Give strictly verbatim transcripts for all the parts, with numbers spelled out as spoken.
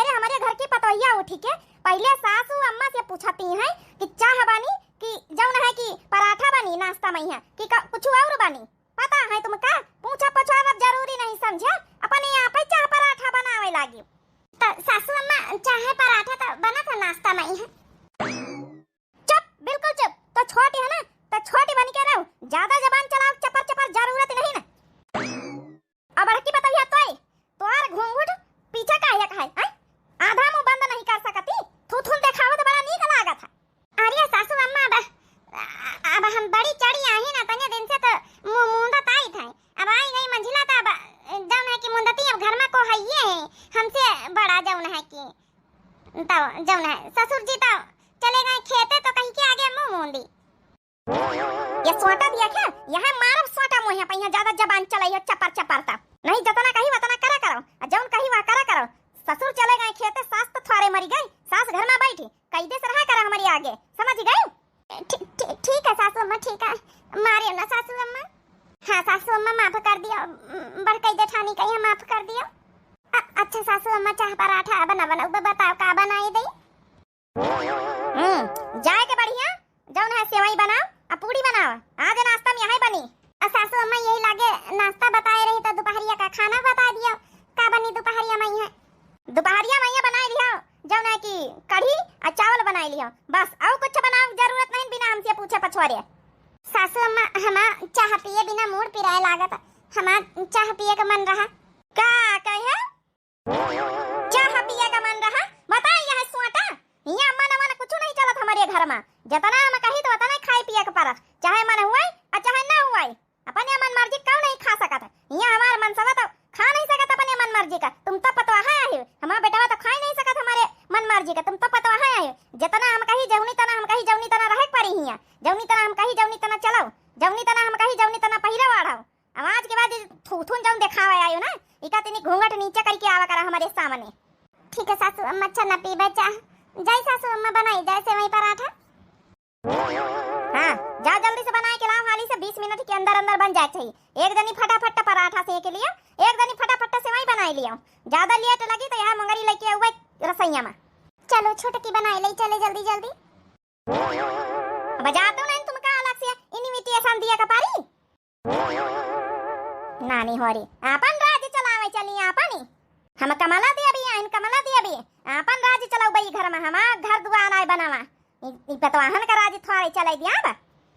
हमरे घर की पतोहिया उठी के पहिले सासू अम्मा से पूछती हैं कि चाह बनी कि जौन है कि पराठा बनी नाश्ता मइहाँ कि का, कुछ और बनी? पता है तुमका? पूछा पछारब जरूरी नहीं समझे, अपने आप ही चाह पराठा बनावे लागी। त सासू अम्मा, चाह पराठा त बनत है नाश्ता मइहाँ। चुप, बिल्कुल चुप। तो छोटी है ना, तो छोटी बन के रहो, ज्यादा जबान चलाओ, चपर चपर, जरूरत नहीं ना। अब बड़की बतलिया तोय, तोहार घूंघट पीछे काहे का है, हैं? आधा मुंह बंद नहीं कर सकती, थूथुन देखावत बड़ा नीक लागत है। अरे सासू अम्मा, अब, अब हम बड़ी चढ़ी आई ना, तने दिन से तो मुंह मूंदत आई था, अब आई गई मंझिला तो अब जौन है कि मुंदती, अब घर में को हइये है हमसे बड़ा, जौन है कि तो जौन है ससुर जी तो चले गए खेते, तो कहीं के आगे मुंह मूंदी। ये सोटा दिया क्या? यहाँ मारब सोटा मुँह पे, यहाँ ज्यादा जबान चलाई है चपर चपर ता। नहीं जतना कही वतना करा करो, आ जौन कही वह करा करो। ससुर चले गए खेते, सास तो थ्वारे मरी गई, सास घर में बैठी, कैदे से रहा करा हमारी आगे, समझ गई? ठी-, ठी-, ठीक है सासू अम्मा, ठीक है, मारे ना सासू अम्मा। हाँ सासू अम्मा, माफ कर दियो, बड़कई जेठानी कही माफ कर दियो। अ-, अच्छा सासू अम्मा, चाह पराठा बना, बना, ब-, बताओ का बनाई दई? हम्म, जाए के बढ़िया, जौन है सेवई बनाओ, आ पूड़ी बनाओ, आज नाश्ता में यही बनी। आ सासू अम्मा, यही लागे नाश्ता बताए रही तो दोपहरिया का खाना बता दियो, का बनी दोपहरिया में है? दोपहरिया में ये बनाई लियो, जौन है कि कढ़ी आ चावल बनाई लियो, बस और कुछ बनावे के जरूरत नहीं बिना हमसे पूछे पछवारे। सासू अम्मा, हमा चाह पिए बिना मूड़ पिराए लागत, हमा चाह पिए का मन रहा। का कहे? चाह पिए का मन रहा? बताई यह सोटा, हियाँ मन मन कुछ नहीं चलत हमारे घर में। जितना हम कही तो उतना खाए पिए के परत, चाहे मन हुआई और चाहे ना हुआई। अपने मन मर्जी कऊ नहीं खा सकत है। हियाँ हमार मनसवा तो खा नहीं सकत अपने मन मर्जी का। तुम तो पतवाहा आए हो, हमार बेटवा तो खा ही नहीं सकत हमारे मन मर्जी का। तुम तो पतवाहा आए हो, जितना हम कही जौनी तना हम कही जौनी तना रहे के परी हियाँ, जौनी तना हम कही जौनी तना चलाओ, जौनी तना हम कही जौनी तना पहिरा वाढ़ाओ। आवाज के बाद थूथुन जौन देखावे आयो ना, इका तनी घूंघट नीचे करके आवा करा हमारे सामने। ठीक है सासू अम्मा, अच्छा न पीबे चाह। जाई सासू अम्मा, बनाई जाए सेवई पराठा। हाँ, जा जल्दी से बनाए के लाओ, हाली से बीस मिनट के अंदर अंदर बन जाए चाहिए। एक जनी फटाफट पराठा सेक लियो, एक जनी फटाफट सेवई बनाई लियो। ज्यादा लेट लगी तो यहाँ मुंगरी लेके आउबे रसोइया में। चलो छोटकी बनाई ले, चले जल्दी जल्दी। बजा तो नहीं तुमका अलग से invitation दिया का पारी? नानी होरी, आपन राज चलावे चली आपन ही। हम कमला देवी आइन, कमला देवी, आपन राज चलाऊ बई घर में, हमार घर दुआर आए बनावा। ई, ई पतवाहन का राज थोड़े चलाई दिया बा।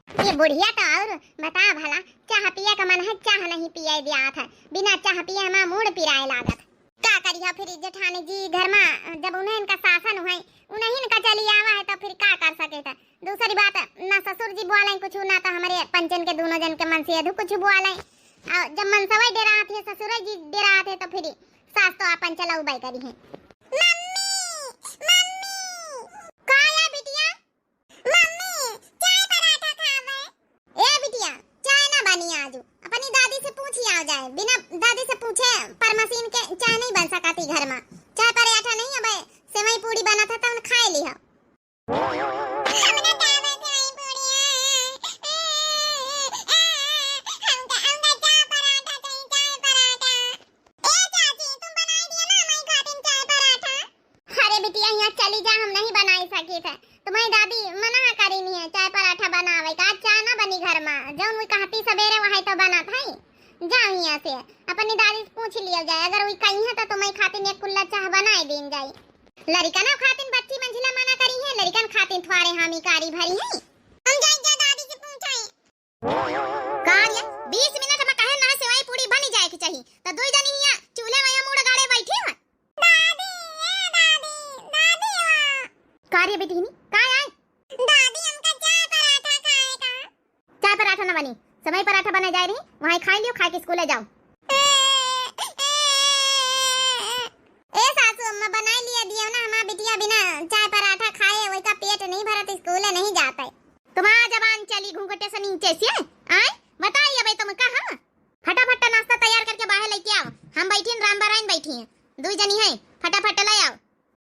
ये बुढ़िया तो और बता भला, चाह पिए का मन है, चाह नहीं पिए दिया था, बिना चाह पिए हमार मूड़ पिराए लागत। का करिया फिर जेठानी जी, घर में जब उन्हें इनका शासन हुए, उन्हें इनका चली आवा है तो फिर का कर सके था। दूसरी बात, ना ससुर जी बोले कुछ, ना तो हमारे पंचन के दोनों जन के मन से अधू कुछ बोले। और जब मनसवा डेरात है, ससुर जी डेरात है, तो फिर सास तो आपन चलाऊ बाई करी है। मम्मी, मम्मी, का या बिटिया? मम्मी, चाय पराठा खावे। ए बिटिया, चाय ना बनी आजू। अपनी दादी से पूछी आ जाए। बिना दादी से पूछे परमसीन के चाय नहीं बन सकती घर में। चाय पराठा नहीं, अबे सेवई पूड़ी बना था, तब खाए ली हो। हमरा खावे सेवई पूड़ी है। हमका, हमका चाय पराठा चाहिए, चाय पराठा। ए चाची, तुम बनाई दिया ना हमारी खातिर चाय पराठा। अरे बिटिया, यहाँ चली जा, हम नहीं बनाई सकी थे। तुम्हारी दादी मना करी नहीं है चाय पराठा बनावे का। आज चाय ना बनी घर में, जौन वो कहती सवेरे वही तो बनत है। जाओ यहाँ से, अपनी दादी से पूछ लिया जाए, अगर वो कही है तो तुम्हारी खातिर एक कुल्ला चाय बनाई दीन जाए। लड़िकन खातिर बच्ची मंझिला मना करी है, लड़िकन खातिर थ्वारे हामी कारी भरी है। हम जाए जा दादी से पूछाई। का रे, बीस मिनट में कहे ना सेवई पूड़ी बनी जाए के चाहिए, त दुई जनी हियां चूल्हे में मुड़ गाड़े बैठी हो। दादी, ए दादी, दादी हो। का रे बेटी हिनी, का आए? दादी, हमका चाय पराठा खाए का। चाय पराठा ना बनी, सेवई पराठा बने जाए रही, वहीं खाई लियो, खाए के स्कूले जाओ। ए सासू अम्मा, बनाई लिया दियो ना, हमार बिटिया बिना चाय पराठा खाए वही का पेट नहीं भरत, स्कूले नहीं जाता है। तुम्हार जबान चली घूंघटे से नीचे से। आय, बताई अबे तुम कहाँ? फटाफट नाश्ता तैयार करके बाहर लेके आओ। हम बैठी हैं, राम बाराइन बैठी हैं, दुई जनी हैं, फटाफट ले आओ।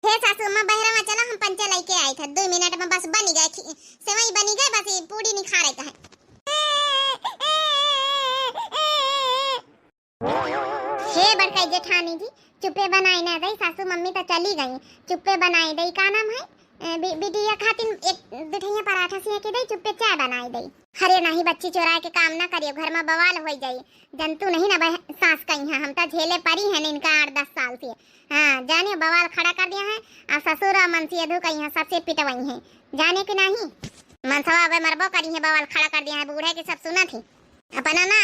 हे सासू अम्मा, बहरा में चला, हम पंचे लेके आई था, दुई मिनट में बस बनी गए, खी-, सेवई बनी गए, बस ये पूड़ी निखारे का है। हे बड़काई जेठानी जी, चुपे बनाई ना दई, सासू मम्मी तो चली गई, चुप्पे बनाई दई, का नाम है, ए, बि-, बिटिया खातिन एक दुठैया पराठा सिया के दई, चुप्पे चाय बनाई दई। अरे नहीं बच्ची, चोराए के काम ना करियो, घर में बवाल होई जाई। जनतू नहीं ना बह-, सास कही है, हम तो झेले परी हैं इनका आठ दस साल से। हाँ, जानियो बवाल खड़ा कर दिया है, आ ससुर और मनसी अधू कही है, सबसे पिटवई है, जाने के नहीं। मनसवा अबे मरबो करी है, बवाल खड़ा कर दिया है, बूढ़े के सब सुनत ही। अपना ना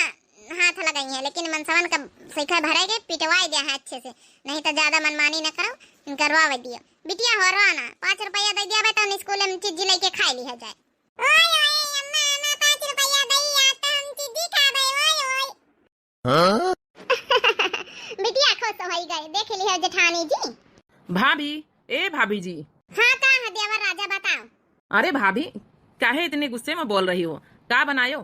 हाथ लगाई है, लेकिन मनसवन का सैखा भरे के पिटवाई दिया है अच्छे से, नहीं तो ज्यादा मनमानी न करो, करवावे दियो। बिटिया हो रो ना, पाँच रुपया दे दिया बे तो स्कूल में चीज लेके खाई लिया जाए। ओए ओए अम्मा, अम्मा, पाँच रुपया दे, आज तो हम चीज खाबे, ओए ओए। हाँ? बिटिया खुश होई गए, देख लिया जेठानी जी। भाभी, ए भाभी जी। हाँ, का है देवर राजा, बताओ। अरे भाभी, काहे इतने गुस्से में बोल रही हो? का बनायो?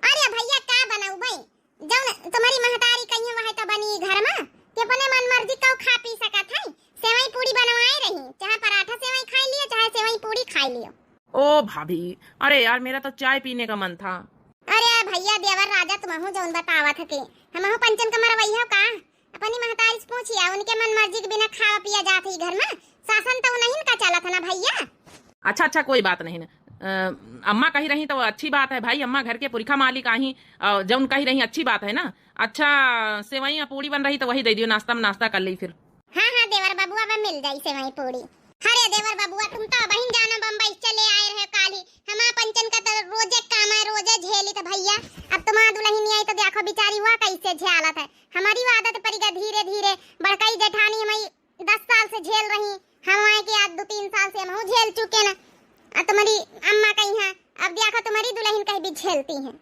अरे भैया, का बनाऊ भाई, जौन तुम्हारी महतारी कही वही तो बनी घर में, कि अपने मन मर्जी का खा पी सकत है। सेवई पूड़ी बनवाए रही, चाहे पराठा सेवई खाई लियो, चाहे सेवई पूड़ी खाई लियो। ओ भाभी, अरे यार, मेरा तो चाय पीने का मन था। अरे भैया, देवर राजा, तुमहू जौन बतावत है कि हमहू पंचन का मरवैया का? अपनी महतारी से पूछिया, उनके मन मर्जी के बिना खावा पिया जात ही घर में, शासन तो नहीं का चलत है ना भैया। अच्छा, अच्छा, कोई बात नहीं ना। अ, अम्मा कही रही तो अच्छी बात है भाई, अम्मा घर के पुरखा मालिक आही, अ, जौन कही रही अच्छी बात है ना। अच्छा, सेवई या पूड़ी बन रही तो वही दे दियो, नाश्ता में नाश्ता कर ली फिर। हाँ, हाँ, देवर बबुआ, अब मिल जाई सेवई पूड़ी। अरे देवर बबुआ, तुम तो अबहिन जानो बम्बई से चले आए रहे काली। हमार पंचन का तो रोजे काम है, रोजे झेली तो भैया। अब तुम्हार दुल्हन आई तो देखो बेचारी हुआ कैसे झेलत है। हमारी वो आदत पड़ी गा धीरे धीरे। बड़कई जेठानी हमारी दस साल से झेल रही, हम आए के आज दो तीन साल से हमहू झेल चुके ना। आ तुम्हारी अम्मा कही है, अब देखो तुम्हारी दुल्हन कहीं भी झेलती है।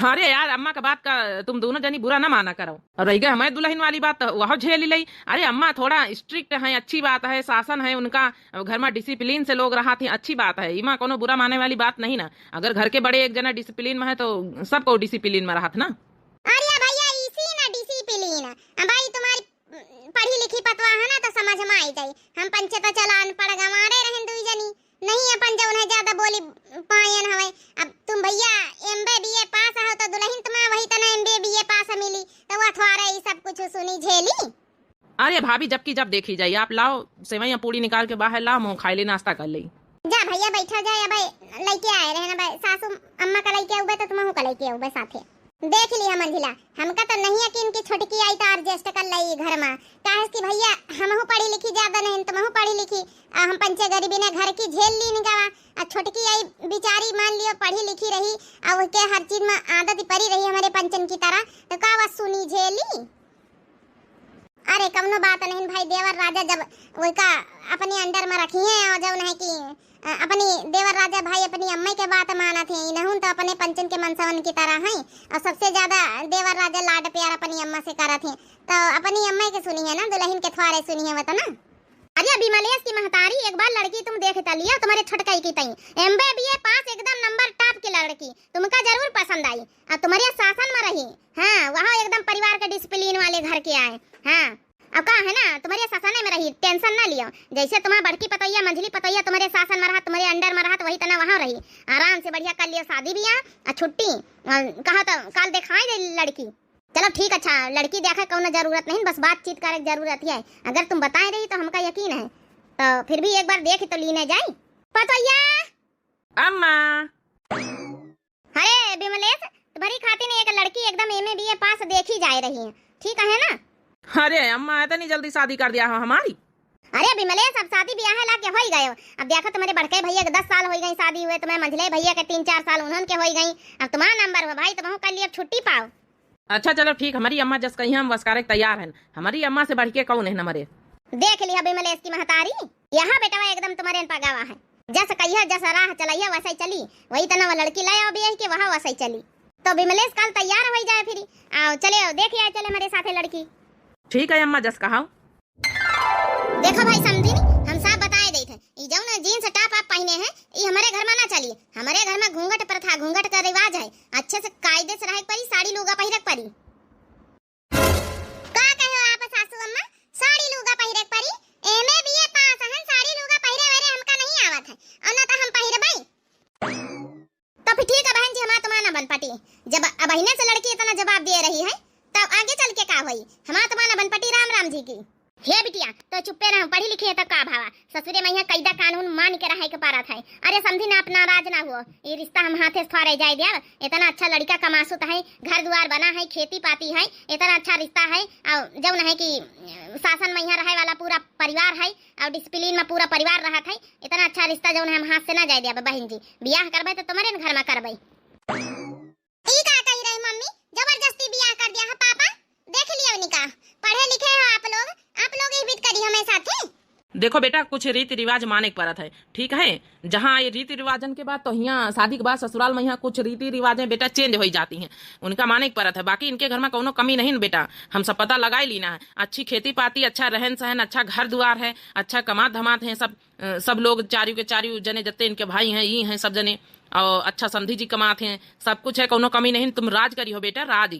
अरे यार, अम्मा का बात का तुम दोनों जनी बुरा ना माना करो। और रह गए हमारे दुल्हन वाली बात, तो वह झेल ही लई। अरे अम्मा थोड़ा स्ट्रिक्ट है, अच्छी बात है, शासन है उनका, घर में डिसिप्लिन से लोग रहत हैं, अच्छी बात है, इमा कोनो बुरा माने वाली बात नहीं ना। अगर घर के बड़े एक जना डिसिप्लिन में है तो सबको डिसिप्लिन में रहत ना। अरे भैया, इसी ना डिसिप्लिन। अब भाई तुम्हारी पढ़ी लिखी पतवा है ना, तो समझ में आई जाई। हम पंचे तो चला अनपढ़ गंवारे रहन दुई जनी, नहीं अपन जौन है ज्यादा बोली पायन हवे। अब तुम भैया एमबीबीए पास हो, तो दुल्हन तुम्हारा वही तना एमबीबीए पास मिली, तो वह थोड़ा ई सब कुछ सुनी झेली। अरे भाभी, जबकि जब देखी जाई, आप लाओ सेवई या पूड़ी निकाल के बाहर लाओ, मुँह खाई ले, नाश्ता कर ले। जा भैया, बैठा जाए, अब लइके आए रहे ना भाई, सासू अम्मा का लइके आउबे तो तुमहू का लइके आउबे साथे। देख लिया मंझिला, हमका तो नहीं यकीन कि छोटकी आई तो एडजस्ट कर लई घर में। काहे कि भैया, हमहू पढ़ी लिखी ज्यादा नहीं, तुमहू पढ़ी लिखी, आ हम पंचे गरीबी ने घर की झेल लीन गवा, आ छोटकी आई बेचारी मान लियो पढ़ी लिखी रही, आ ओके हर चीज में आदत पड़ी रही हमारे पंचन की तरह, तो का वह सुनी झेली? अरे कवनो बात नहीं भाई, देवर राजा जब वोका अपने अंडर में रखी हैं और जौन है कि, अ, अपनी देवर राजा भाई अपनी अम्मा के बात मानत हैं, इनहुन तो अपने पंचन के मनसवन की तरह हैं। और सबसे ज्यादा देवर राजा लाड प्यार अपनी अम्मा से करत हैं, तो अपनी अम्मा के सुनी है ना, दुल्हन के थ्वारे सुनी है वो तो ना। अरे विमलेश की महतारी, एक बार लड़की तुम देख त लिया, तुम्हारे छोटकाई की तई एमबीबीए पास, एकदम नंबर टॉप की लड़की, तुमका जरूर पसंद आई। अब तुम्हारे शासन में रही, हाँ, वहाँ एकदम परिवार के डिसिप्लिन वाले घर के आए, हाँ। अब का है ना, तुम्हारे शासन में रही, टेंशन ना लियो। जैसे तुम्हारा बड़की पतैया, मंझली पतैया तुम्हारे शासन में रहा, तुम्हारे अंडर में रहा, तो वही तना वहाँ रही। आराम से बढ़िया कर लियो शादी बियाह, आ छुट्टी, आ, कहा तो काल दिखाई दे लड़की। चलो ठीक, अच्छा, लड़की देखे कौनो जरूरत नहीं, बस बातचीत करे के जरूरत है। अगर तुम बताए रही तो हमका यकीन है, तो फिर भी एक बार देख तो लीने जाई। पतैया! अम्मा! अरे विमलेश, तुम्हारी खातिर एक लड़की एकदम एमए बीए पास देखी जाए रही है, ठीक है ना? अरे अम्मा, इतनी जल्दी शादी कर दिया हो हमारी? अरे विमलेश, अब शादी ब्याह ला के होई गयो। अब देखो, तुम्हारे बड़के भैया के दस साल होई गई शादी हुए, तुम्हारे मंझले भैया के तीन चार साल उन्हन के होई गई। अब तुम्हारा नंबर हुआ भाई, तुमहू कर लिए, अब छुट्टी पाओ। अच्छा चलो ठीक, हमारी अम्मा जस कही हम वसकारे के तैयार हैं। हमारी अम्मा से बढ़ के कौन है हमारे? देख लिया विमलेश की महतारी, यहाँ बेटवा एकदम तुम्हारे पगावा है। जस कहिया, जस राह चलैया, वैसे ही चली। वही तना वो लड़की ले आओ बियाह के, वहाँ वैसे ही चली। तो विमलेश काल तैयार होई जाए फिर। आओ, चले आओ, देख आए, चले हमारे साथे लड़की। ठीक है अम्मा, जस कहाओ। देखो भाई समझी नी, हम साफ बताए देत है, ई जौन जींस टॉप आप पहने हैं, ई हमारे घर में ना चली। हमारे घर में घूंघट प्रथा, घूंघट का रिवाज है। अच्छे से कायदे से रहे के परी, साड़ी लूगा पहिरे के परी। का कहो आप सासू अम्मा, साड़ी लूगा पहिरे के परी? एमए बीए पास हन, साड़ी लूगा पहिरे वरे हमका नहीं आवत है, और ना तो हम पहिरबई। तो फिर ठीक है बहन जी, हमार तुम्हार ना बन पटी। जब अबहिने से लड़की इतना जवाब दे रही है, तब आगे चल के का होई? हमार तुम्हार ना बन पटी, राम राम जी की। हे बिटिया, तो चुप्पे रहो, पढ़ी लिखी है तो का भावा? ससुरे मइहाँ कइदा कानून मान के रहे के परत है। अरे समधी ना, अपना राज ना हुओ, ये रिश्ता हम हाथे से थोड़े जाए देब। इतना अच्छा लड़का कमासुत है, घर दुआर बना है, खेती पाती है, इतना अच्छा रिश्ता है। और जौन है कि, अ, शासन मइहाँ रहे वाला पूरा परिवार है और discipline में पूरा परिवार रहत है, इतना अच्छा रिश्ता जौन है हम हाथ से ना जाए देब बहिन जी। बियाह करबे तो तुम्हरे न घर में करबे। ई का कही रही मम्मी, जबरदस्ती बियाह कर दिया है पापा? देख लियो निका, पढ़े लिखे हो आप लोग, आप लोग ही बीत करी हमें साथे। देखो बेटा, कुछ रीति रिवाज माने के परत है, ठीक है? जहाँ ये रीति रिवाजन के बाद तो हियाँ शादी के बाद ससुराल में यहाँ कुछ रीति रिवाजें बेटा change हो जाती हैं, उनका माने के परत है। बाकी इनके घर में कौनो कमी नहीं न बेटा, हम सब पता लगाई ली ना है। अच्छी खेती पाती, अच्छा रहन सहन, अच्छा घर दुआर है, अच्छा कमात धमात हैं सब, अ, सब लोग चारियों के चारियों जने जत्ते इनके भाई हैं, ई हैं सब जने, और अच्छा समधी जी कमात हैं, सब कुछ है, कौनो कमी नहीं। तुम राज करी हो बेटा, राज।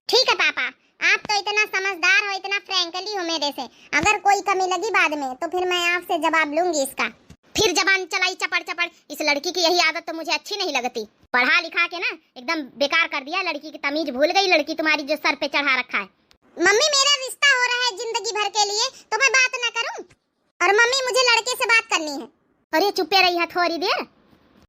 ठीक है पापा, आप तो इतना समझदार हो, इतना friendly हो मेरे से, अगर कोई कमी लगी बाद में तो फिर मैं आपसे जवाब लूंगी इसका। फिर जबान चलाई चपड़ चपड़, इस लड़की की यही आदत तो मुझे अच्छी नहीं लगती। पढ़ा लिखा के ना एकदम बेकार कर दिया लड़की की, तमीज भूल गई लड़की तुम्हारी जो सर पे चढ़ा रखा है। मम्मी, मेरा रिश्ता हो रहा है जिंदगी भर के लिए, तो मैं बात ना करूं? और मम्मी, मुझे लड़के से बात करनी है। अरे चुप्पे रही है थोड़ी देर।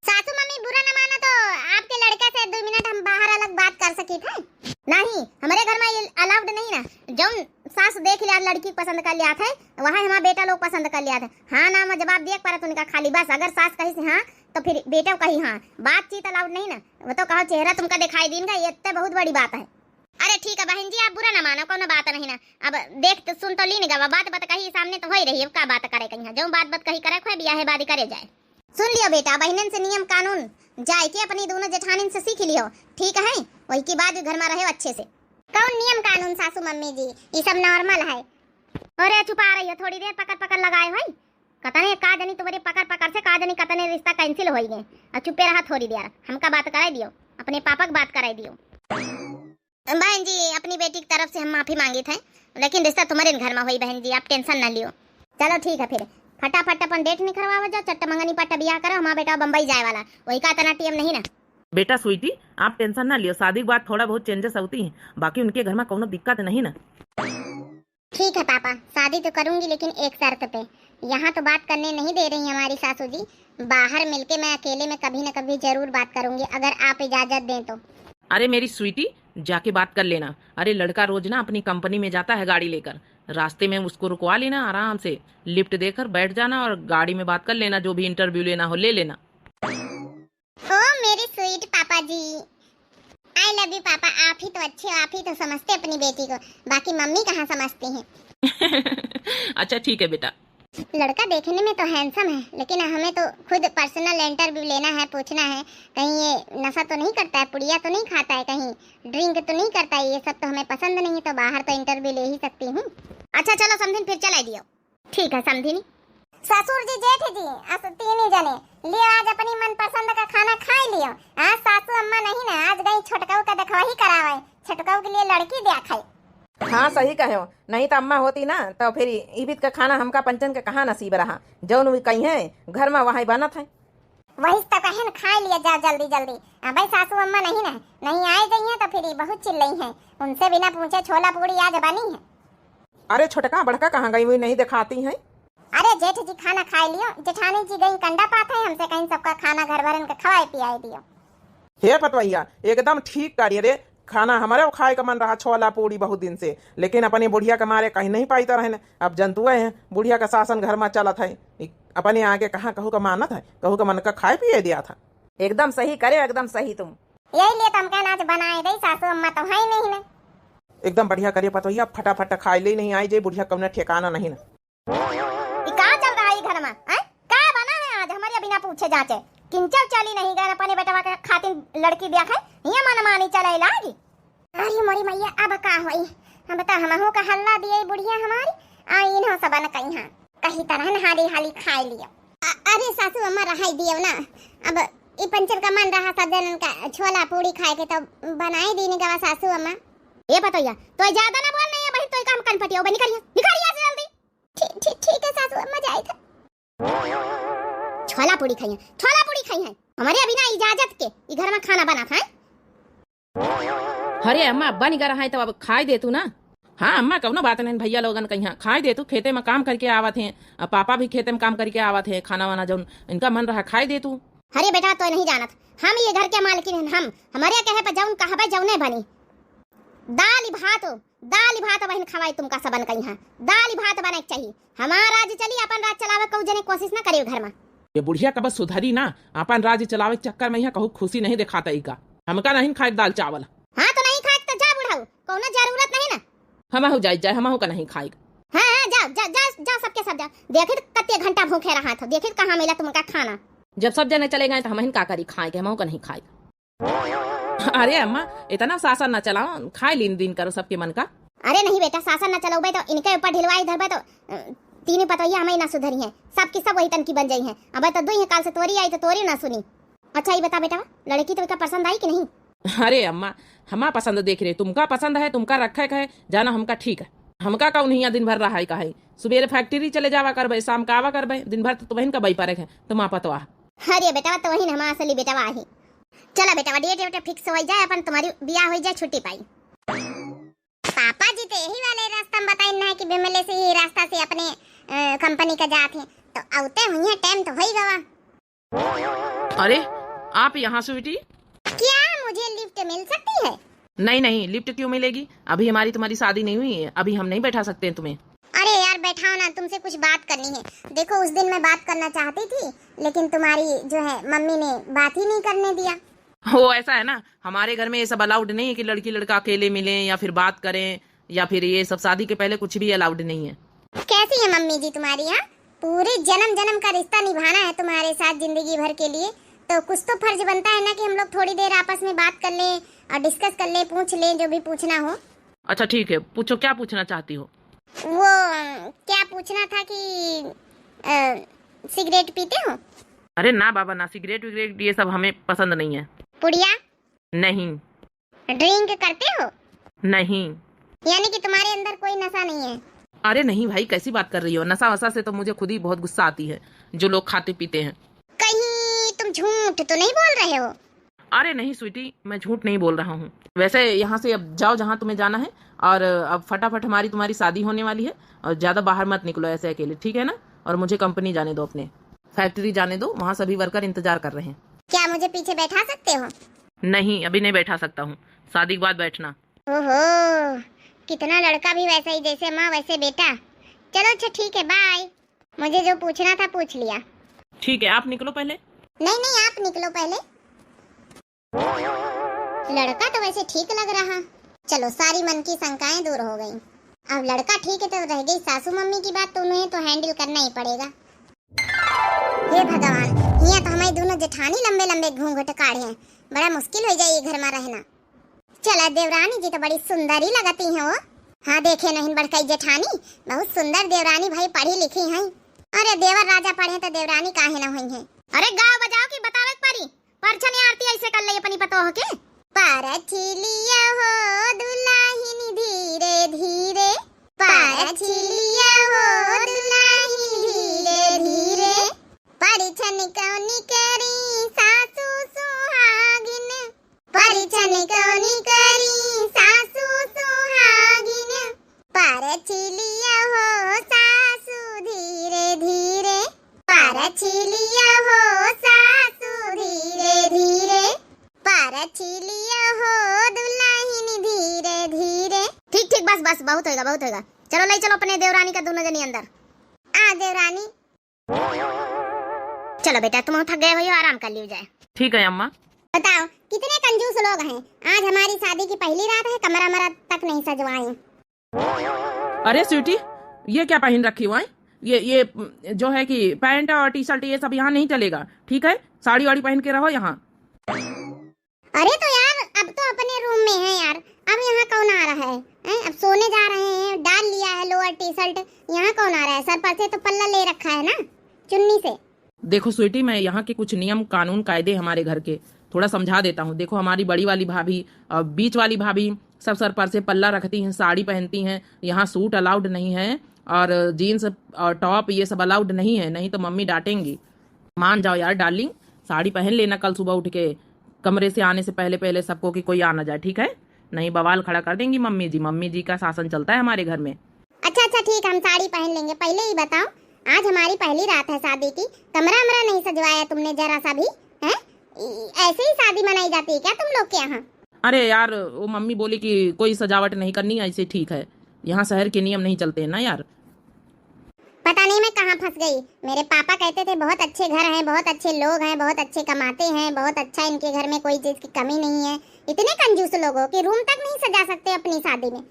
सासू मम्मी, बुरा न माना तो आपके लड़का से दो मिनट हम बाहर अलग बात कर सकी थे। नहीं, हमारे घर में ये allowed नहीं ना। जौन सास देख लिया लड़की पसंद कर लिया थे, वहाँ हमारा बेटा लोग पसंद कर लिया थे। हाँ ना में जवाब दिए के परत उनका खाली बस। अगर सास कही से हाँ तो फिर बेटा कही हाँ। बातचीत allowed नहीं ना। वो तो कहो चेहरा तुमका दिखाई दीन का, ये इतने बहुत बड़ी बात है। अरे ठीक है बहन जी, आप बुरा ना मानो, कोनो बात नहीं ना। अब देख तो सुन तो लीन गवा, बात बात कही सामने तो होई रही, अब का बात करे कहीं, जो बात बात कही करे खोए बियाहे बादी करे जाए। सुन लियो बेटा, बहनन से नियम कानून जाए के अपनी दोनों जेठानिन से सीख लियो, ठीक है? वही की बाद घर में रहे अच्छे से। कौन नियम कानून सासू मम्मी जी, ये सब normal है। अरे चुपा रही हो, थोड़ी देर पकड़ पकड़ लगाए हो, कतने का जनी तुम्हारे पकड़ पकड़ से का जनी कतने रिश्ता cancel होई गए। अब चुपे रहा थोड़ी देर, हमका बात कराई दियो, अपने पापा के बात कराई दियो। बहन जी, अपनी बेटी की तरफ से हम माफी मांगी थे, लेकिन रिश्ता तुम्हारे घर में होई बहन जी, आप tension ना लियो। चलो ठीक है फिर, फटाफट अपन date निकलवाओ जाओ, चट्ट मंगनी पट्ट बियाह करो, हमारा बेटा बम्बई जाए वाला, वही का इतना time नहीं ना। बेटा स्वीटी, आप tension ना लियो, शादी के बाद थोड़ा बहुत changes होती हैं, बाकी उनके घर में कोनो दिक्कत नहीं ना। ठीक है पापा, शादी तो करूंगी लेकिन एक शर्त पे। यहाँ तो बात करने नहीं दे रही हमारी सासू जी, बाहर मिलके मैं अकेले में कभी न कभी जरूर बात करूंगी अगर आप इजाजत दें तो। अरे मेरी स्वीटी, जाके बात कर लेना। अरे लड़का रोज ना अपनी कंपनी में जाता है गाड़ी लेकर, रास्ते में उसको रुकवा लेना, आराम से lift देकर बैठ जाना और गाड़ी में बात कर लेना, जो भी interview लेना हो ले लेना। ओ मेरे sweet पापा जी, I love you पापा। आप ही तो अच्छे हो, आप ही तो समझते अपनी बेटी को, बाकी मम्मी कहाँ समझती हैं। अच्छा ठीक है बेटा। लड़का देखने में तो handsome है, लेकिन हमें तो खुद personal interview लेना है, पूछना है कहीं ये नशा तो नहीं करता है, पुड़िया तो नहीं खाता है, कहीं drink तो नहीं करता है, ये सब तो हमें पसंद नहीं है, तो बाहर तो interview ले ही सकती हूँ। अच्छा चलो समधिन, फिर चलाई दियो। ठीक है समधिनी। ससुर जी, जेठ जी, अस तीन ही जने लियो, आज अपनी मनपसंद का खाना खाई लियो। आज सासू अम्मा नहीं ना, आज गई छोटकऊ का देखवाही करावे, छोटकऊ के लिए लड़की देखै। हाँ सही कहे हो, नहीं तो अम्मा होती ना तो फिर इबित का खाना हमका पंचन के कहाँ नसीब रहा। जौन भी कही है घर में वही बनत है। वही तो कहेन, खाई लिया जाओ जल्दी जल्दी। अबे सासू अम्मा नहीं ना, नहीं आए गई हैं तो फिर ये बहुत चिल्लई हैं। उनसे बिना पूछे छोला पूड़ी आज बनी है। अरे छोटका बड़का कहाँ गई हुई, नहीं दिखाती हैं? अरे जेठ जी खाना खाए लियो, जेठानी जी गई कंडा पात है, हमसे कहीं सबका खाना घर भरन के खवाए पियाए दियो। हे पतवैया, एकदम ठीक करिए रे, खाना हमारे खाए का मन रहा छोला पूड़ी बहुत दिन से, लेकिन अपनी बुढ़िया के मारे कहीं नहीं पाई तो रहने। अब जनतुए हैं बुढ़िया का शासन घर में चलत है, इ-, अपने आगे कहाँ कहू का मानत है, कहू का मन का खाए पिए दिया था। एकदम सही करे, एकदम सही तुम। यही लिए तो हम कहना आज बनाए दे, सासू अम्मा तो है ही नहीं ना। एकदम बढ़िया करिए पतोहिया, फटाफट खाए ले, नहीं आई जे बुढ़िया कौनो ठिकाना नहीं ना। ई का चल रहा है ई घर में, हैं? का बना है आज हमारे बिना पूछे जांचे? किंचल चली नहीं गए अपने बेटवा के खातिर लड़की देखै, ये मनमानी चले लागी। अरे मोरी मैया, अब का होई? हम तो हमहू का हल्ला दिए बुढ़िया हमारी, आ इन्हों सबन कही हाँ, कही तरह न हाली हाली खाए लियो। अ-, अरे सासू अम्मा रहाई दियो ना, अब ई पंचर का मन रहा सब जनन का छोला पूड़ी खाए के तो बनाए दीनी गवा सासू अम्मा। ए पतोहिया, तो ज्यादा ना बोल नहीं है बहन, तो काम कन पटियो बनी करिए, निकालिए से जल्दी। ठीक, ठीक, ठीक है सासू अम्मा, जाए था। छोला पूड़ी खाइए, छोला पूड़ी खाइए। हमारे अभी ना इजाजत के ई घर में खाना बना था। अरे अम्मा, बन गया है तो अब खाई दे तू ना। हाँ अम्मा, कउनो बात नहीं, भइया लोगन कहियाँ खाए दे तू, खेते में काम करिके आवत हैं, अब पापा भी खेते में काम करिके आवत हैं, खाना वाना जउन इनका मन रहा खाए दे तू। अरे बेटा, तोय नहीं जानत, हम ये घर के मालकिन हन, हम, हमरे कहे पर जउन कहबे जउने बनी। दाल भात, दाल भात बहिन खवाई तुमका सबन कहियाँ, दाल भात बने के चाही। हमार राज चली, अपन राज चलावे कउ जने कोशिश न करे घर में। ये बुढ़िया कब सुधरी ना, अपन राज चलावे के चक्कर में यहाँ कहूँ खुशी नहीं देखाता इका। हमका नहीं खाए दाल चावल। हाँ तो नहीं खाए तो जा बुढ़ऊ, कउनो जरूरत नहीं ना। हमहू जाए, जाए, हमहू का नहीं खाए। हाँ, हाँ, जाओ, जा, जा, जा, सबके सब जाओ। देखित कत्ते घंटा भूखे रहा था, देखित कहाँ मिला तुमका खाना। जब सब जने चले गए तो हमहिन का करी खाए के, हमहू का नहीं खाए। अरे अम्मा, इतना शासन न चलाओ, खाए लीन दीन करो सबके मन का। अरे नहीं बेटा, शासन न चलउबे तो इनके ऊपर ढिलवाई धरबे तो, अ, तीनों पतोहिया हमही ना सुधरी हैं। सबकी सब वही तनकी बन जाई हैं। अबे तो दुई काल से तोरी आई तो तोरी ना सुनी। अच्छा, ये बता बेटा, लड़की तो इनका पसंद आई कि नहीं? अरे अम्मा, हमा पसंद देख रहे, तुमका पसंद है, तुमका रखे के है, जाना हमका ठीक है। हमका कउन हियाँ दिन भर रहा है का है? सुबेरे फैक्ट्री चले जावा करबे, शाम का आवा करबे, दिन भर तो तुमहिन का बई परे है, तुम पतवा। अरे बेटवा, तो वही हमारा असली बेटवा है। चला बेटवा, डेट वेट फिक्स हो जाए, अपन तुम्हारी बियाह हो जाए, छुट्टी पाई। पापा जी तो यही वाले रास्ता में बताइन ना कि बिमले से यही रास्ता से अपने, अ, कंपनी का जात हैं, तो अवते हुई है, टाइम तो हो ही गवा। अरे, आप यहाँ स्वीटी? क्या मुझे लिफ्ट मिल सकती है? नहीं, नहीं, लिफ्ट क्यों मिलेगी? अभी हमारी तुम्हारी शादी नहीं हुई है, अभी हम नहीं बैठा सकते हैं तुम्हें। अरे यार, बैठाओ ना, तुमसे कुछ बात करनी है। देखो, उस दिन मैं बात करना चाहती थी, लेकिन तुम्हारी जो है मम्मी ने बात ही नहीं करने दिया। हो, ऐसा है ना, हमारे घर में ये सब अलाउड नहीं है कि लड़की लड़का अकेले मिलें या फिर बात करें, या फिर ये सब शादी के पहले कुछ भी अलाउड नहीं है। कैसी है मम्मी जी तुम्हारी, हाँ? पूरे जन्म जन्म का रिश्ता निभाना है तुम्हारे साथ जिंदगी भर के लिए, तो कुछ तो फर्ज बनता है ना कि हम लोग थोड़ी देर आपस में बात कर लें और डिस्कस कर लें, पूछ लें जो भी पूछना हो। अच्छा ठीक है, पूछो, क्या पूछना चाहती हो? वो, अम, क्या पूछना था कि, अ, सिगरेट पीते हो? अरे ना बाबा ना, सिगरेट विगरेट ये सब हमें पसंद नहीं है। पुड़िया? नहीं। ड्रिंक करते हो? नहीं। यानी कि तुम्हारे अंदर कोई नशा नहीं है? अरे नहीं भाई, कैसी बात कर रही हो? नशा वशा से तो मुझे खुद ही बहुत गुस्सा आती है, जो लोग खाते पीते हैं। कहीं तुम झूठ तो नहीं बोल रहे हो? अरे नहीं स्वीटी, मैं झूठ नहीं बोल रहा हूँ। वैसे यहाँ से अब जाओ जहाँ तुम्हें जाना है, और अब फटाफट हमारी तुम्हारी शादी होने वाली है, और ज़्यादा बाहर मत निकलो ऐसे अकेले, ठीक है ना? और मुझे कंपनी जाने दो, अपने फैक्ट्री जाने दो, वहाँ सभी वर्कर इंतजार कर रहे हैं। क्या मुझे पीछे बैठा सकते हो? नहीं, अभी नहीं बैठा सकता हूँ, शादी के बाद बैठना। ओहो, कितना लड़का भी वैसा ही, जैसे माँ वैसे बेटा। चलो अच्छा ठीक है, बाय। मुझे जो पूछना था पूछ लिया। ठीक है, आप निकलो पहले। नहीं नहीं, आप निकलो पहले। लड़का तो वैसे ठीक लग रहा। चलो, सारी मन की शंकाएं दूर हो गई। अब लड़का ठीक है तो रह गई सासू मम्मी की बात, तो उन्हें तो हैंडल करना ही पड़ेगा। हे भगवान, हियां तो हमारी दोनों जेठानी लंबे लंबे घूंघट काढ़े हैं, बड़ा मुश्किल हो जाए ये घर में रहना। चला देवरानी जी तो बड़ी सुंदर ही लगती हैं वो। हाँ, देखे नहीं बड़काई जेठानी, बहुत सुंदर देवरानी भाई, पढ़ी लिखी हैं। अरे देवर राजा पढ़े तो देवरानी काहे ना हुई हैं? अरे गाओ बजाओ की बतावे के परी, परछन आरती ऐसे कर ले अपनी पतोह के। परछिलिया हो दुलाहिन धीरे धीरे, परछिलिया हो दुलाहिन धीरे धीरे, परिछन कौनी करी सासू सुहागिन, परिछन कौनी करी सासू सुहागिन, परछिलिया हो सासू धीरे धीरे, परछिलिया हो सासू धीरे धीरे, परछिलिया हो दुलाहिन धीरे धीरे। ठीक ठीक, बस बस, बहुत होएगा, बहुत होएगा। चलो ले चलो अपने देवरानी का दोनों जनी अंदर। आ देवरानी। चलो बेटा, तुम थक गए हो, आराम कर लियो जाए। ठीक है अम्मा। बताओ कितने कंजूस लोग हैं, आज हमारी शादी की पहली रात है, कमरा मरा तक नहीं सजवाए। अरे स्वीटी, ये क्या पहन रखी हुआ है? ये ये जो है कि पैंट और टी शर्ट ये सब यहाँ नहीं चलेगा, ठीक है? साड़ी वाड़ी पहन के रहो यहाँ। अरे तो यार, अब तो अपने रूम में है यार, अब यहाँ कौन आ रहा है? हैं? अब सोने जा रहे हैं, डाल लिया है लोअर टी शर्ट, यहाँ कौन आ रहा है? सर पर से तो पल्ला ले रखा है ना, चुन्नी से। देखो स्वीटी, मैं यहाँ के कुछ नियम कानून कायदे हमारे घर के थोड़ा समझा देता हूँ। देखो हमारी बड़ी वाली भाभी और बीच वाली भाभी सब सर पर से पल्ला रखती हैं, साड़ी पहनती हैं, यहाँ सूट अलाउड नहीं है और जीन्स और टॉप ये सब अलाउड नहीं है, नहीं तो मम्मी डांटेंगी। मान जाओ यार डार्लिंग, साड़ी पहन लेना कल सुबह उठ के, कमरे से आने से पहले पहले सबको, कि कोई आ ना जाए, ठीक है? नहीं, बवाल खड़ा कर देंगी मम्मी जी। मम्मी जी का शासन चलता है हमारे घर में। अच्छा, अच्छा, ठीक, हम साड़ी पहन लेंगे। पहले ये बताओ, आज हमारी पहली रात है शादी की, कमरा वमरा नहीं सजवाया तुमने जरा सा भी, हैं? ई-, ऐसे ही शादी मनाई जाती है क्या तुम लोग के यहाँ? अरे यार, वो मम्मी बोली कि कोई सजावट नहीं करनी, ऐसे ठीक है, यहाँ शहर के नियम नहीं चलते हैं ना यार। पता नहीं मैं कहाँ फंस गई। मेरे पापा कहते थे बहुत अच्छे घर हैं, बहुत अच्छे लोग हैं, बहुत अच्छे कमाते हैं, बहुत अच्छा, इनके घर में कोई चीज की कमी नहीं है। इतने कंजूस लोग हो कि रूम तक नहीं सजा सकते अपनी शादी में।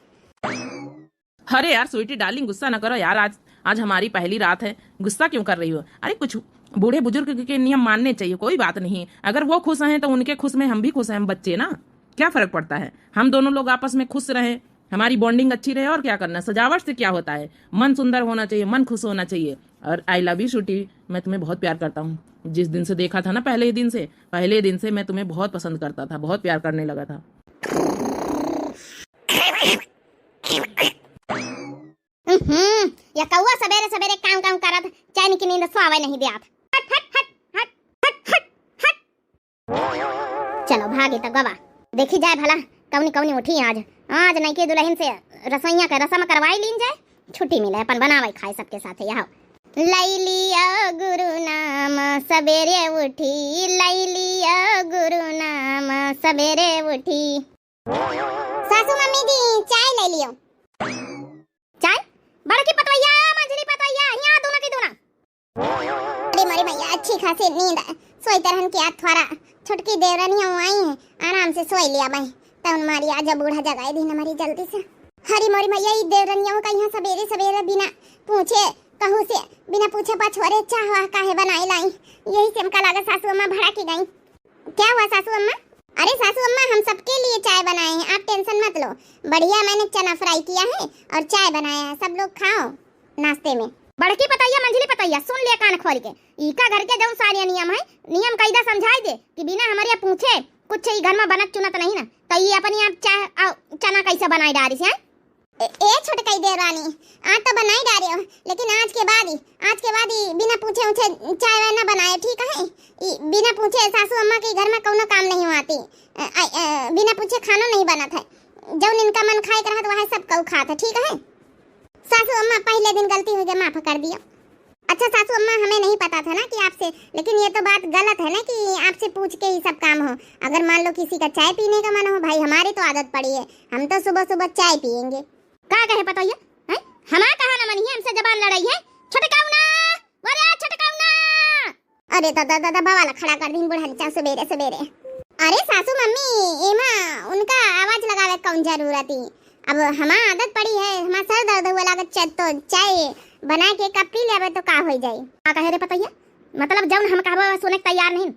अरे यार स्वीटी डार्लिंग, गुस्सा ना करो यार, आज, आज हमारी पहली रात है, गुस्सा क्यों कर रही हो? अरे कुछ बूढ़े बुजुर्ग के नियम मानने चाहिए, कोई बात नहीं। अगर वो खुश हैं तो उनके खुश में हम भी खुश हैं, हम बच्चे ना, क्या फर्क पड़ता है? हम दोनों लोग आपस में खुश रहें, हमारी बॉन्डिंग अच्छी रहे, और क्या करना? सजावट से क्या होता है? मन सुंदर होना चाहिए, मन खुश होना चाहिए। और आई लव यू स्वीटी, मैं तुम्हें बहुत प्यार करता हूँ। जिस दिन से देखा था ना, पहले ही दिन से, पहले दिन से मैं तुम्हें बहुत पसंद करता था, बहुत प्यार करने लगा था। हम्म, या कौआ सबेरे सबेरे काँव काँव करत, चैन की नींद सोवे नहीं देत। हट, हट, हट, हट, हट, हट, हट। चलो भागी तो गवा, देखी जाए भला कौनी कौनी उठी आज। आज नइके दुल्हन से रसोइया के रसम करवाई लीन जाए, छुट्टी मिले, अपन बनावे खाए सबके साथ। यह लैलिया गुरु नाम सबेरे उठी, लैलिया गुरु नाम सबेरे उठी। सासू मम्मी जी, चाय ले लियो। चाय? बड़की पतोहिया, मंझली पतोहिया, हियाँ दूना की दूना। अरे मोरी मैया, अच्छी खासी नींद है। सोई तरहन की आज थोड़ा छोटकी देवरनिया आई है, आराम से सोई लिया भाई। तउन मारी आज बूढ़ा जगाई दीन हमारी जल्दी से। हरी मोरी मैया, ई देवरनिया का यहाँ सबेरे सबेरे बिना पूछे कहू से, बिना पूछे पाछोरे चाह वाह काहे बनाई लाई? यही से हमका लागत सासू अम्मा भड़क गई। क्या हुआ सासू अम्मा? अरे सासू अम्मा, हम सबके लिए चाय बनाए हैं, आप टेंशन मत लो। बढ़िया मैंने चना फ्राई किया है और चाय बनाया है, सब लोग खाओ नाश्ते में। बड़की पतोहिया, मंझली पतोहिया, सुन लिया कान खोल के, इका घर के जौन सारे नियम है, नियम कायदा समझाई दे कि बिना हमारे पूछे कुछ ई घर में बनत चुनत नहीं ना, तो ये अपने आप चाय, आ, चना कैसे बनाई डारी से, हैं? ए, ए छोटकई देवरानी, आज तो बनाई डारे हो, लेकिन आज के बाद ही, आज के बाद ही बिना पूछे उछे चाय वाय ना बनाए, ठीक है? ई बिना पूछे सासू अम्मा के घर में कौनो काम नहीं हुआती। अ, अ, अ, बिना पूछे खानो नहीं बनत है। जौन इनका मन खाए के रहत, वह सब कऊ खात है, ठीक है? सासू अम्मा, पहले दिन गलती हो गया, माफ कर दिया। अच्छा सासू अम्मा, हमें नहीं पता था ना कि आपसे, लेकिन ये तो बात गलत है ना कि आपसे पूछ के ही सब काम हो। अगर मान लो किसी का चाय पीने का मन हो, भाई हमारी तो आदत पड़ी है, हम तो सुबह सुबह चाय पियेंगे। का कहे पतोहिया? हैं? हमार कहा न मनिहे, हमसे जबान लड़ाई है। छोटकाऊ ना, अरे छोटकाऊ ना। अरे दादा, दादा, बवाल खड़ा कर दीन बुढ़न चा सबेरे सबेरे। अरे सासू मम्मी, एमा उनका आवाज लगावे कौन जरूरत ही? अब हमार आदत पड़ी है, हमार सर दर्द हुआ लागत, च-, तो चाय बना के कप पी लेबे तो का हो जाई? का कहे रे पतोहिया? मतलब जौन हम कहबो सुने के तैयार नहीं।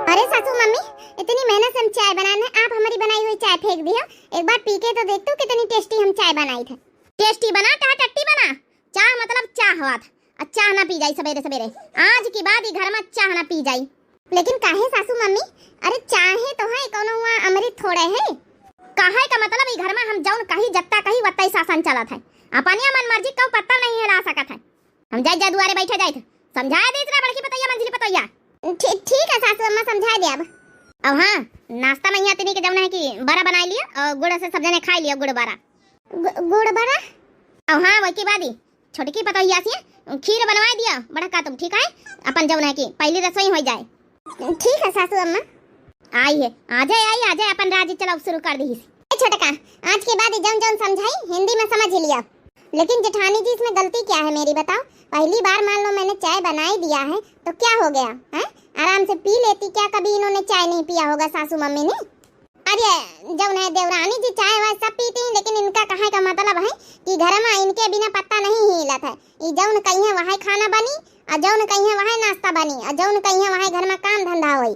अरे सासू मम्मी, इतनी मेहनत से हम चाय बनाए हैं, आप हमारी बनाई हुई चाय फेंक दियो। एक बार पी के तो देख तू कितनी टेस्टी हम चाय बनाई थे। टेस्टी बना चाहे टट्टी बना, चाह मतलब चाह हुआ था। और चाह ना पी जाई सबेरे सबेरे, आज के बाद ई घर में चाह ना पी जाई। लेकिन काहे सासू मम्मी? अरे चाहे तो है, कौनो हुआ अमृत थोड़े है। कहे का मतलब ई घर में हम जौन कही, जत्ता कही, वत्ता ही शासन चलत है। अपनिया मन मर्जी कऊ पत्ता नहीं हिला सकत है। हम जाए जा दुआरे बैठे जाए थे, समझाए देत रहा बड़की पतोहिया, मंझली पतोहिया। ठी-, ठीक है सासू अम्मा, समझाए दे अब। अब हाँ, नाश्ता में यहाँ तिनी के जौन है कि बड़ा बनाई लियो और गुड़ से सब जने खाई लियो, गुड़ बड़ा। गु-, गुड़ बड़ा? अब हाँ, वही के बाद ही छोटकी पतोहिया से खीर बनवाए दिया बड़ा का तुम, ठीक है? अपन जौन है कि पहली रसोई हो जाए। ठीक है सासू अम्मा। आई है, आ जाए, आई, आ जाए, अपन राज चलाओ शुरू कर दी। ए छोटका, आज के बाद जौन जौन समझाई हिंदी में समझ लिया। लेकिन जेठानी जी, इसमें गलती क्या है मेरी बताओ? पहली बार मान लो मैंने चाय बनाई दिया है तो क्या हो गया है? आराम से पी लेती, क्या कभी इन्होंने चाय नहीं पिया होगा सासू मम्मी ने? अरे जौन है देवरानी जी चाय वाय सब पीती हैं, लेकिन इनका कहे का मतलब है कि घर में इनके बिना पत्ता नहीं हिलत है। ई जौन कहिए वही खाना बनी, और जौन कहिए वही नाश्ता बनी, और जौन कहिए वही घर में काम धंधा होई।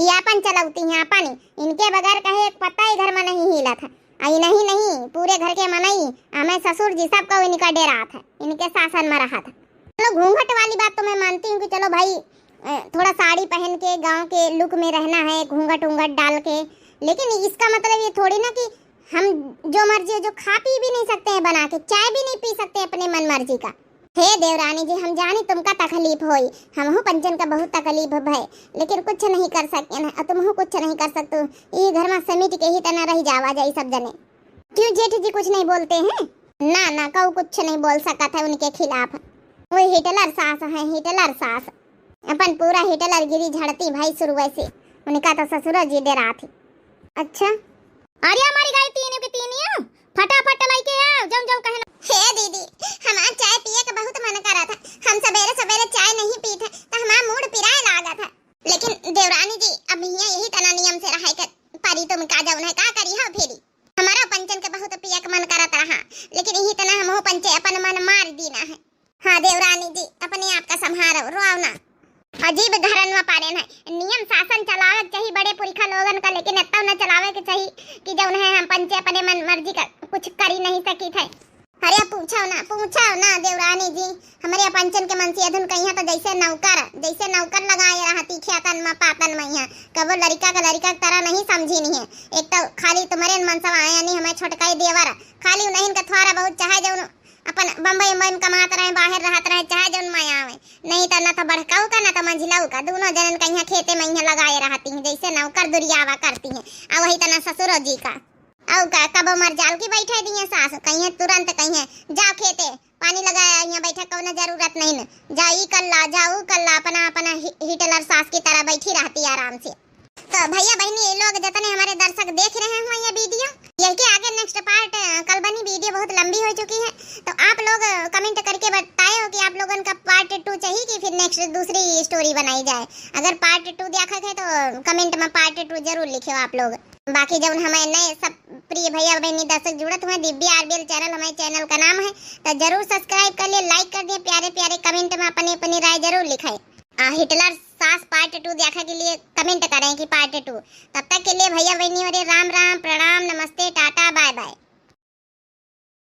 ई आपन चलौती हैं, आपन ही। इनके बगैर कहे एक पत्ता ही घर में नहीं हिलत है। आई नहीं, नहीं, पूरे घर के मनई, हमें ससुर जी सब को इनका डेरात है, इनके शासन में रहत है। चलो घूंघट वाली बात तो मैं मानती हूँ कि चलो भाई, अ, थोड़ा साड़ी पहन के गांव के लुक में रहना है, घूंघट ऊंघट डाल के, लेकिन इसका मतलब ये थोड़ी ना कि हम जो मर्जी हो, जो खा पी भी नहीं सकते हैं बना के, चाय भी नहीं पी सकते अपने मन मर्जी का। हे देवरानी जी, हम जानी तुमका तकलीफ होई, हमहू पंचन का बहुत तकलीफ भय, लेकिन कुछ नहीं कर सकेन, अउर तुमहू कुछ नहीं कर सकतू। ई घर मा समिट के ही तना रह जावा जाई सब जने। क्यों जेठ जी कुछ नहीं बोलते हैं? ना, ना, कऊ कुछ नहीं बोल सकत है उनके खिलाफ। वो हिटलर सास है, हिटलर सास। अपन पूरा हिटलर गिरी झड़ती भाई शुरुए से। उनका तो ससुरो जी डेरात ही। अच्छा। अरे हमारी गाय तीनियों के तीनियों, फटाफट लइके आओ, जौन जौन कहना। हे दीदी, हमार चाय पिए के बहुत मन करत है। हम सबेरे सबेरे चाय नहीं पीत है, तो हमार मूड पिराए लागत है। लेकिन देवरानी जी, अब हियाँ यही तना नियम से रहे के परी, तुम का जौन है, का करी हो फिरी? हमारा पंचन के बहुत पिए के मन करत रहा, लेकिन यही तना हमहू पंचे अपन मन मार दीना है। हाँ देवरानी जी, अपने आप का संभारो, रोआव ना। अजीब घरन में पारेन है, नियम शासन चलावे के चाही बड़े पुरखा लोगन का, लेकिन इतना न चलावे के चाही कि जौन है हम पंचे अपने मन मर्जी का कुछ करी नहीं सकी थे। अरे पूछो ना, पूछो ना देवरानी जी, हमरे पंचन के मनसी अधुन कहिया तो जैसे नौकर, जैसे नौकर लगाए रहती खेतन में पातन में यहाँ, कबो लड़का का लड़का की तरह नहीं समझी नहीं है। एक तो खाली तुम्हारे मन सब आया नहीं, हमें छोटकाई देवर, खाली उन्हीं का थोड़ा बहुत चाहे जौन अपन बम्बई उम्बई में कमात रहे, बाहर रहत रहे, चाहे जौन में आवे, नहीं तो ना तो बड़काऊ का ना तो मंझिलाऊ का, दोनों जनन कहिया खेते में यहाँ लगाए रहती हैं, जैसे नौकर दुरियावा करती हैं। और वही तना ससुरो जी का, और का कबो मर जाल की बैठे दिए सास, कहिए तुरंत कहिए जाओ खेते पानी लगाया, यहाँ बैठे कौनो जरूरत नहीं न, जा ई कर ला, जा ऊ कर ला, अपना अपना हि-, हिटलर सास की तरह बैठी रहती है आराम से। तो भैया बहनी, ये लोग जितने हमारे दर्शक देख रहे हो ये वीडियो, यही के आगे नेक्स्ट पार्ट कल बनी, वीडियो बहुत लंबी हो चुकी है। तो आप लोग कमेंट करके बताए हो कि आप लोगन का पार्ट टू चाहिए कि फिर नेक्स्ट दूसरी स्टोरी बनाई जाए। अगर पार्ट टू देखा है तो कमेंट में पार्ट टू जरूर लिखियो आप लोग। बाकी जब हमारे नए सब प्रिय भैया बहनी दर्शक जुड़त हुए, दिव्या आरबीएल चैनल हमारे चैनल का नाम है, तो जरूर सब्सक्राइब कर लिए, लाइक कर दिए, प्यारे प्यारे कमेंट में अपनी अपनी राय जरूर लिखाए। आ, हिटलर सास पार्ट टू देखा के लिए कमेंट करें कि पार्ट टू। तब तक के लिए भैया बहनी हमारे राम राम, प्रणाम।